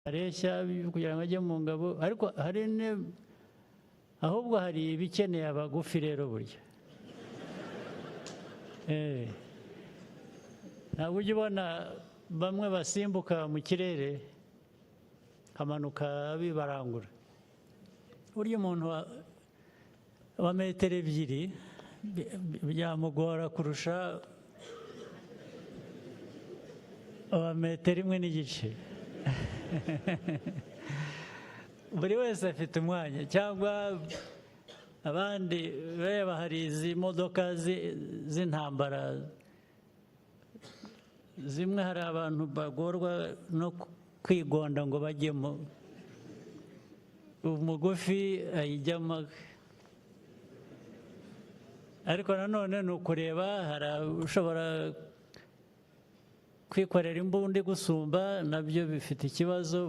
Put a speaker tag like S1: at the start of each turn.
S1: Areshya kugira ngo ajye mu ngabo, ariko hari ahubwo hari ibikeneye abagufi rero burya. Ntabwo ujya ubona bamwe basimbuka mu kirere hamanuka bibarangura? Burya umuntu wa metero 2 byamugora kurusha uwa metero 1.5. Buri wese afite umwanya. Cyangwa abandi reba, hari izi modoka z'intambara zimwe, hari abantu bagorwa no kwigonda ngo bajyemo. Umugufi ayijyamo. Ariko nanone ni ukureba, hari ushobora kwikorera imbunda igusumba, nabyo bifite ikibazo.